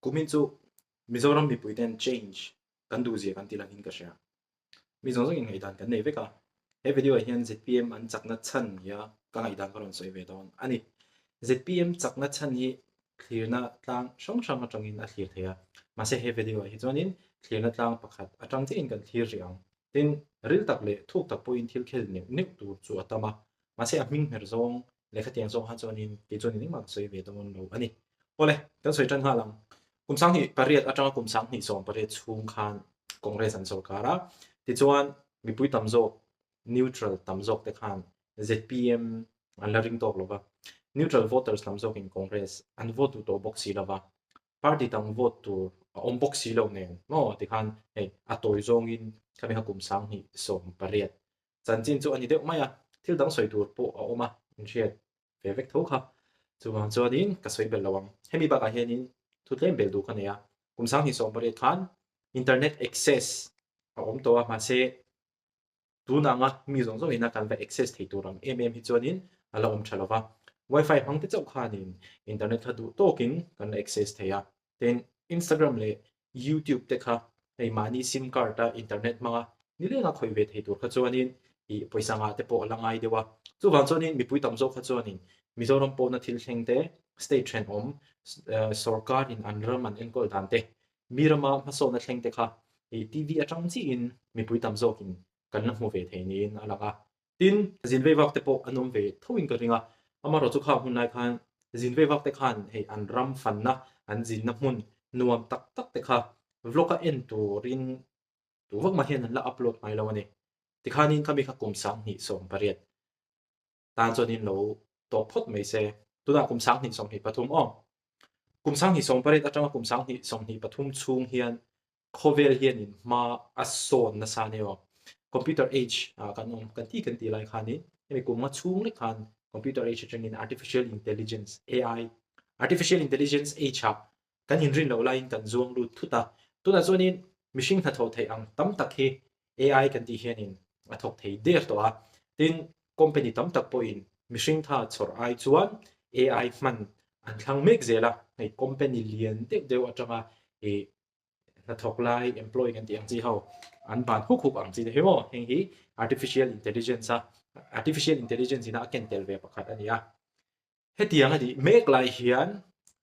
Kumin chu Mizoram mipui ten change kan duh zia kan ti langin ka hria. Mi zawng zawngin ngaihdan kan nei vek a. He video ah hian zpm an chakna chhan nia ka ngaihdan ka rawn sawi ve dawn a ni. Zpm chakna chhan hi thlirna tlang hrang hrang atangin a thlir thei a. Mahse he video ah hi chuanin thlirna tlang pakhat atang chiahin kan thlir rih ang. Tin, ril tak leh thuk tak pawhin thil khel neuh neuh tur chu a tam a. Mahse a hming hmer zawng lehkha tiang zawng khan chuanin kei chuanin engmah ka sawi ve dawn lo a ni. Awle, kan sawi tan nghal ang. Kum 2008 atanga kum 2018 chhung khan Congress an sawrkar a, tichuan mipui tam zawk, neutral tam zawk te khan zpm an la ring tawk lo va, neutral voters tam zawkin Congress an vote duh tawh bawk si lo va, party dang vote tur a awm bawk si lo nen maw tikhan hei a tawi zawngin khami kha kum 2018 Chanchin chu a ni deuh mai a, thil dang sawi tur pawh a awm a, in hriat ve vek tho kha. Chuvang chuanin ka sawi belh lo ang. Hemi bakah hianin thu tlem belh duh ka nei a, kum 2018 khan internet access a awm tawh a, mahse tun anga mi zawng zawngin a kan va access thei tur ang em em hi chuanin a la awm tha lo va. Wifi hmang te chauh khanin internet kha duh tawkin kan la access thei a. Tin, Instagram leh YouTube te kha hei mahni sim card a internet hmanga nilenga khawih ve thei tur kha chuanin ih pawisa ngah te pawh a la ngai deuh a. Chuvang chuanin mipui tam zawk kha chuanin Mizoram pawhna thil thleng te, state thenawm, sorkarin an ram an enkawl dan te, mi rama hmasawnna thleng te kha ih TV atang chiin mipui tam zawkin kan la hmu ve thei niin a lang a. Tin, zin vei vak te pawh an awm ve thoin ka ring a, amaherawhchu kha hmun lai khan zin vei vak te khan hei an ram fanna, an zinna hmun nuam tak tak te kha vlog a en turin tu vak mah hian an la upload ngai lo a ni. Tikhanin khami kha kum 2018 tan chuanin lo tawp phawt mai se. Tunah kum 2023 aw. Kum 2018 atanga kum 2023 chhung hian Khawvel hianin hma a sawn nasa nia aw. Computer age ah kan awm kan ti kan tih lai khanin hemi kum nga chhung lek khan computer age atangin artificial intelligence, AI, artificial intelligence age ah kan inrin loh laiin kan zuang lut thut a. Tunah chuanin mihring hnathawh theih ang tam tak hi AI kan tih hianin a thawk thei der tawh a. Tin, company tam tak pawhin mihring tha chhawr ai chuan AI hman an thlang mek zel a. Hei company lian deuh deuh atanga ih hnathawk lai employee kan tih ang chi ho an ban huk huk ang chi te hi maw heng hi artificial intelligence a artificial intelligence ina a ken tel ve pakhat a ni a hetiang a nih mek lai hian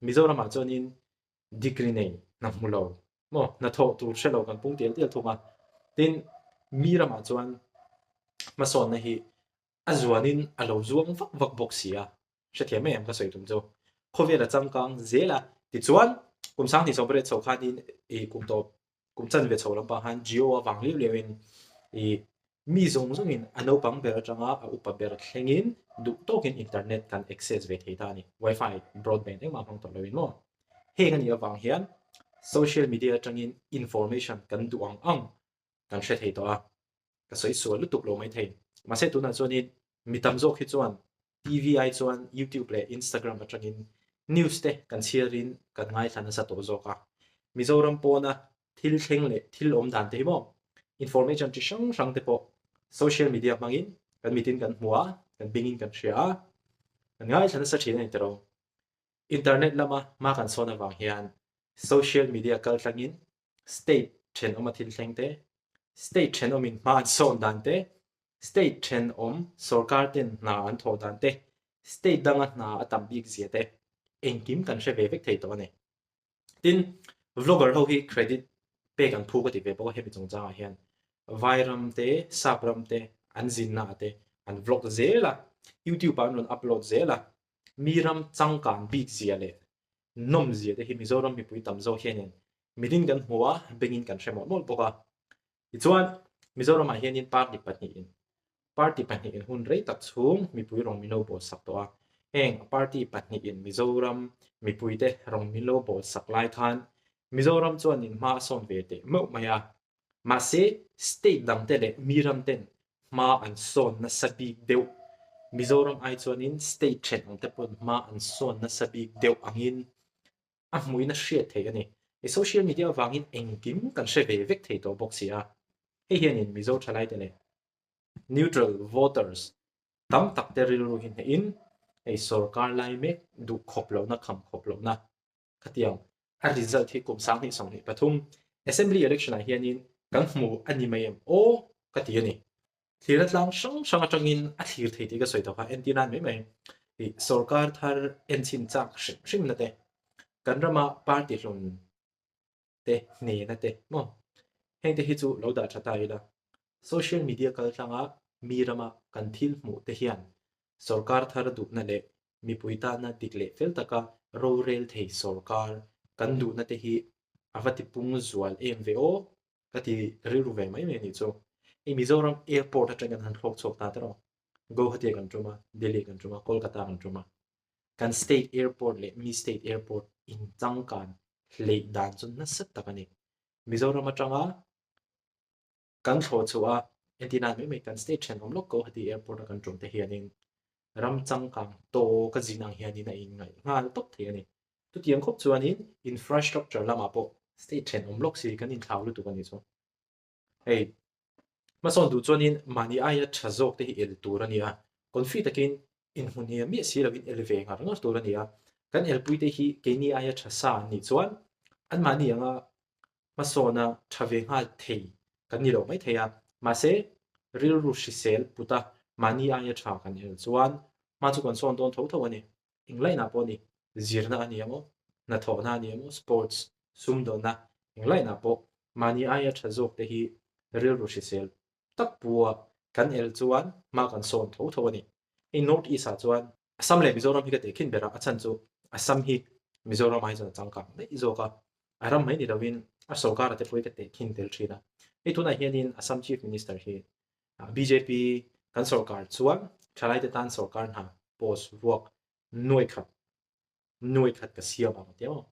Mizoramah chuanin degree nei hna hmu lo maw hnathawh tur hre lo kan pung tial tial thung a tin mi ramah chuan hmasawnna hi a zuanin a lo zuang vak vak bawk si a Hrethiam em ka sawi tum chu. Khawvel a changkang zel a, tichuan kum 2018 chho khanin i kum tawp kum chanve chho lampang khan Jio avang liau liauin i mi zawng zawngin a naupang ber atanga a upa ber thlengin duh tawkin internet kan access ve thei ta a ni. Wifi, broadband engmah hmang tawh loin maw. Heng a nih avang hian social media atangin information kan duh ang ang kan hre thei tawh a, ka sawi sual lutuk lo mai thei. Mahse tunah chuanin mi tam zawk hi chuan TV ai chuan YouTube leh Instagram atangin news te kan chhiarin kan ngaithla nasa tawh zawk a. Mizoram pawna thil thleng leh thil awm dan te hi maw information chi hrang hrang te pawh social media hmangin kan mitin kan hmu a, kan bingin kan hria a, kan ngaithla nasa thin a ni tiro. Internet lama hma kan sawn avang hian social media kaltlangin state thenawma thil thleng te, state thenawmin hma an sawn dan te, state thenawm sorkar ten hna an thawh dan te, state danga hna a tam bik zia te engkim kan hre ve vek thei tawh a ni. Tin, vlogger ho hi credit pek an phu ka ti ve bawk a hemi chungchangah hian Vairam te, Sapram te an zinna ah te an vlog zel a, YouTube ah an rawn upload zel a, mi ram changkan bik zia leh nawm zia te hi Mizoram mipui tam zawk hianin mitin kan hmu a, bengin kan hre mawlh mawlh bawk a. Tichuan, Mizoramah hianin party pahnihin party pahnihin hun rei tak chhung mipui rawng min lo bawl sak tawh a. Heng party pahnihin Mizoram mipuite rawng min lo bawl sak lai khan Mizoram chuanin hma a sawn ve teh meuh mai a. Mahse, state dangte leh mi ramten hma an sawn nasa bik deuh. Mizoram ai chuanin state thenawmte pawn hma an sawn nasa bik deuh angin a hmuin a hriat theih a ni. I social media avangin engkim kan hre ve vek thei tawh bawk si a. Hei hianin Mizo thalaite leh neutral voters tam takte rilru hi hnehin hei sorkar lai mek duh khawp lohna, kham khawp lohna khatiang. A result hi kum 2023 Assembly election ah hianin kan hmu a ni mai em aw ka ti a ni. Thlirna tlang hrang hrang atangin a thlir thei tih ka sawi tawk a, entir nan mai mai ih sorkar thar enchhin chak hrim hrim na te, kan rama party hlun te hnena te maw heng te hi chu lo dah tha ta ila. Social media kal tlanga mi rama kan thil hmuh te hian sorkar thar duhna leh mipui tana dik leh fel taka rorel thei sorkar kan duhna te hi a va tipung zual em ve aw ka ti rilru ve mai mai a nih chu. Hei Mizoram airport atang kan han thlawk chhuak ta tawh, Guwahati kan tum a, Delhi kan tum a, Kolkata kan tum a. Kan state airport leh mi state airport inchangkan hleih dan chu nasa tak a ni. Mizoram atanga kan thlawh chhuah a, entir nan mai mai kan state thenawm lawk Guwahati airport a kan tum te hianin ram changkang tawk a zin ang hianin a inngaih nghal tawp thei a ni. Chutiang khawp chuanin infrastructure lamah pawh state thenawm lawk si kan inthlau lutuk a nih chu. Hei, hmasawn duh chuanin mahni aia tha zawk te hi el tur a ni a, confi takin inhmu hniam miah si lovin el ve ngar ngar tur a ni a. Kan elpui te hi keini aia tha sa an nih chuan anmahni anga hmasawna tha ve nghal thei kan ni lo mai thei a, mahse rilru hrisel put a mahni aia tha kan el chuan hma chu kan sawn dawn tho tho a ni. Englainah pawh a ni, zirna a ni emaw, hnathawhna a ni emaw, sports, sumdawnna, englainah pawh mahni aia tha zawk te hi rilru hrisel tak pua kan el chuan hma kan sawn tho tho a ni. Hei North East ah chuan Assam leh Mizoram hi ka tehkhin ber a, a chhan chu Assam hi Mizoram ai chuan a changkang daih zawk a, a ram mai ni lovin a sorkar te pawh hi ka tehkhin tel thin a. Hei tunah hianin Assam Chief Minister hi bjp kan sorkar chuan thalaite tan sorkar hna post ruak nuai khat nuai khat ka siam ang tia maw.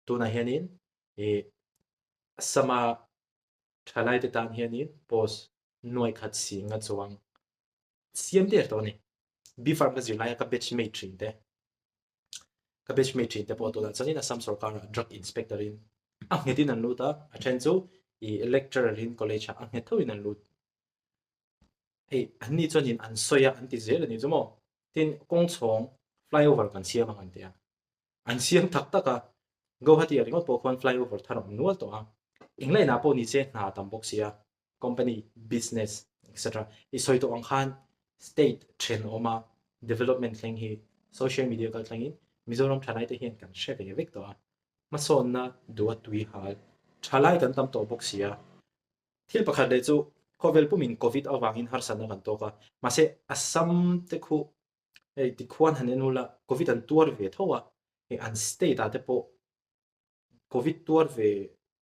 Tunah hianin ih Assam-a thalaite tan hianin post nuai khat singa chuang siam der tawh a ni. B-Farm ka zir laia ka batch mate thin te, ka batch mate thin te pawh tunah chuanin Assam sorkarah drug inspector in a nghet in an lut a, a then chu ih lecturer in college ah a nghet tho in an lut. Hei anni chuanin an sawi a an ti zel a ni chu maw. Tin kawngchhawng flyover kan siam ang an ti a, An siam tak tak a, Guwahati ah ringawt pawh khuan flyover thar a awm nual tawh a, englainah pawh ni se hna a tam bawk si a, company, business etc. I sawi tawh ang khan state thenawm a development thleng hi social media kal thlengin Mizoram thalai te hian kan hre ve vek tawh a, hmasawnna duh a tui hal thalai kan tam tawh bawk si a. Thil pakhat leh chu khawvel pumin Covid avangin harsatna kan tawk a, mahse Assam te khu Hei tikhuan han en ula Covid an tuar ve tho a, hei an state ah te pawh Covid tuar ve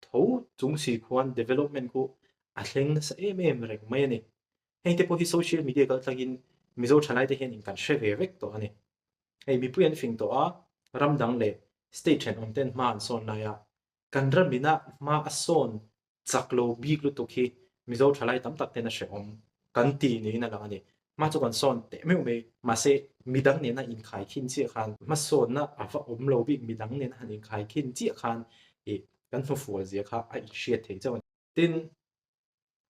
tho chung si khuan development khu a thleng nasa em em reng mai a ni. Heng te pawh hi social media kal tlangin Mizo thalai te hian in kan hre ve vek tawh a ni. Hei mipui an fing tawh a, ram dang leh state thenawm ten hma an sawn lai a, kan ram ina hma a sawn chak lo bik lutuk hi Mizo thalai tam tak ten a hrehawm kan ti niin a lang a ni. Hma chu kan sawn teh meuh mai, mahse midang nena inkhai khin chiah khan hmasawnna a va awm lo bik midang nena han inkhai khin chiah khan ih kan hnufual zia kha a inhriat thei chauh a ni. Tin,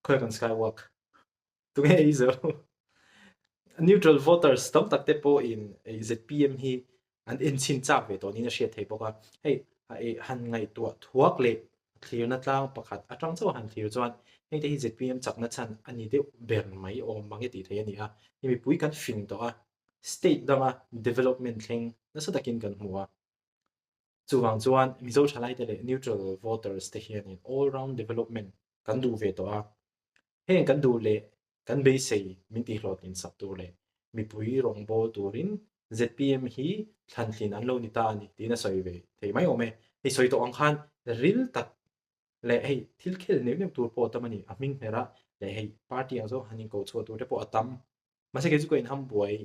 khawi kan skywalk Tunge ei zo? Neutral voters tam tak te pawhin ZPM hi an enchhin chak ve tawh niin a hriat thei bawk a. Hei han ngaihtuah thuak leh thlirna tlang pakhat atang chauh han thlir chuan hengte hi ZPM chakna chhan a ni deuh ber mai awm mang e tih theih a ni a. Hei mipui kan fing tawh a, state danga development thleng nasa takin kan hmu a. Chuvang chuan Mizo thalaite leh neutral voters te hianin all round development kan duh ve tawh a. Heng kan duh leh kan beisei min tihhlawhtlin sak tur leh mipui rawngbâwl turin zpm hi thlantlin an lo ni ta a ni tiin a sawi ve thei mai awm e. Hei sawi tawh ang khan ril tak leh hei thil khel neuh neuh tur pawh a tam a ni, a hming hmerah leh hei party ang zawng han inkoh chhuah tur te pawh a tam. Mahse kei chu ka inham buai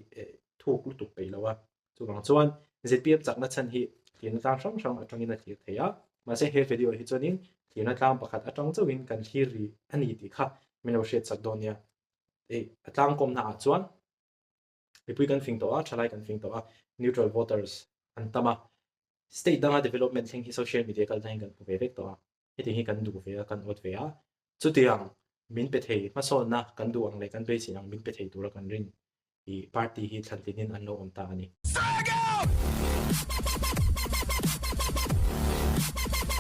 thuk lutuk peih lo a, chuvang chuan zpm chakna chhan hi thlirna tlang hrang hrang atangin a thlir thei a, mahse he video hi chuanin thlirna tlang pakhat atang chauhin kan thlir rih a ni tih kha min lo hriat chak dawn nia. Ei a tlangkawmna ah chuan mipui kan fing tawh a, thalai kan fing tawh a, neutral voters an tam a, state danga development thleng hi social media kal thlengin kan hmu ve vek tawh a. Hetiang hi kan duh ve a, kan awt ve a. Chutiang min pe thei hmasawnna kan duh ang leh kan beisei ang min pe thei tura kan rin i party hi thlantlinin an lo awm ta a ni.